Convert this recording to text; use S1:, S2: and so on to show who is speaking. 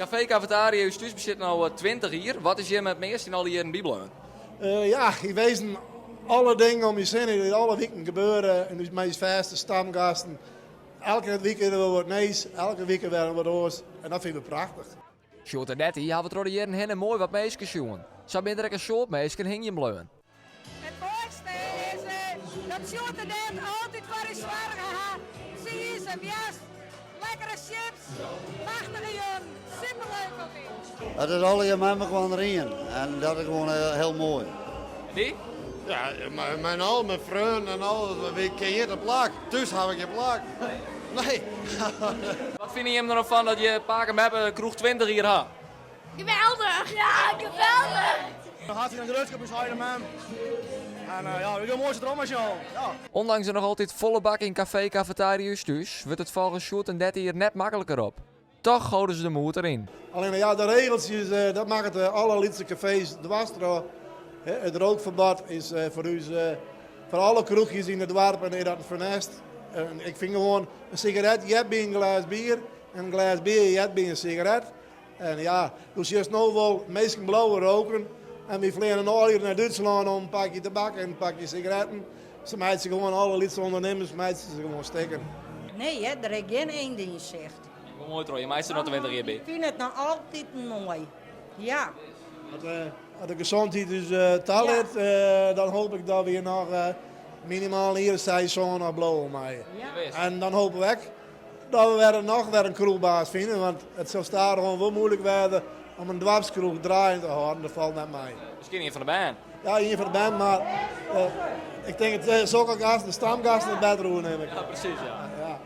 S1: Kafee Cafetaria Us Thús bestiet no 20 jier. Wat is jimme it meast yn al dy jierren bybleaun?
S2: Ja, yn wezen alle dingen om ús hinne dy't alle wiken gebeure en ús mei ús fêste stamgasten. Elke wike wer wat nijs, elke wike wer wat oars en dat fine we prachtich.
S1: Sjoerd en Nettie hawwe troch de jierren hinne moai wat minsken sjoen. Sa binne der ek in soad minsken hingjen bleaun.
S3: It moaiste is dat Sjoerd en Det altyd foar ús soarge ha. Tsiis en woarst, lekkere chips, machtige jûn, superleuk altyd.
S4: It is allegear mei mekoar ien en dat is gewoan hiel moai.
S1: En dy?
S4: Ja, mei al myn freonen en al, wy kinne hjir te plak. Thús haw ik gjin plak. Nee.
S1: Wat fine jim der no fan dat je pake en beppe de kroech 20 jier ha?
S5: Geweldich! Ja, geweldich!
S6: Hartstikke grutsk op ús heit en mem. En ja, we gean moai sa troch mei syn allen. Ja.
S1: Ondanks de noch altyd folle bak yn kafee Cafetaria Us Thús wurdt it folgens Sjoerd en Dettie der net makliker op. Toch hâlde se de moed deryn.
S2: Allinne ja, de regeltsjes, dat makket alle lytse kafees dwars troch. It rookferbod is foar ús, foar alle kroechjes yn it doarp, is dat in funest. Ik fyn gewoan, in sigaret heart by in glês bier en in glês bier heart by in sigaret. En ja, do sjochst no wol, minsken bliuwe roken en wy fleane no allegear nei Dútslân om in pakje tabak en in pakje sigaretten. Se meitsje gewoan, alle lytse ûndernimmers meitsje se gewoan stikken.
S7: Nee hear, der is gjin ein yn sicht.
S1: Wol moai troch, je meitsje der noch 20 jier by.
S7: Ik fyn it noch altyd moai, ja.
S2: As de gezondheid ús talit, dan hoop ik dat we hjir noch minimaal in jier of seis, sân noch bliuwe meie. En dan hoopje we ek dat we wer noch wer in kroechbaas fine, want it sil stadichoan wol moeilik wêze om in doarpskroech draaiend te hâlden, dat falt net mei.
S1: Miskien ien fan de bern?
S2: Ja, ien fan de bern, mar ik tink dat sokke gasten, de stamgasten, it better oernimme.
S1: Ja, presys, ja.
S2: Ja.